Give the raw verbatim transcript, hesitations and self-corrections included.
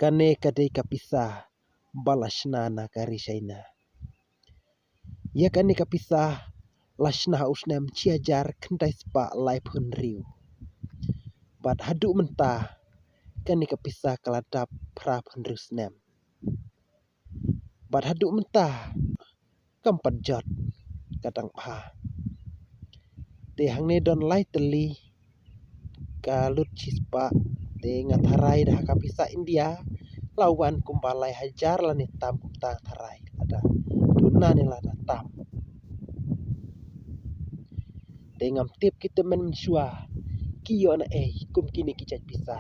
Kane ka dei ka pisa ba la shna na ka ri China. Ïa kane ka pisa la shna ha u snem shi hajar khyndai spah laiphew hynriew. Bad haduh mynta kane ka pisa ka la dap phra phew hynriew snem. Bad haduh mynta kam pat jot, ka dang bha. Te hangne don lai tylli ka lut shi spah. Te nga tharai da ha ka pisa India la wan kumba lai hajar lane tam kumta tharai, lada duna ne lada tam. Te ngam tip ki tymmen mynshuwa ki ïoh na ei kum kine ki jait pisa.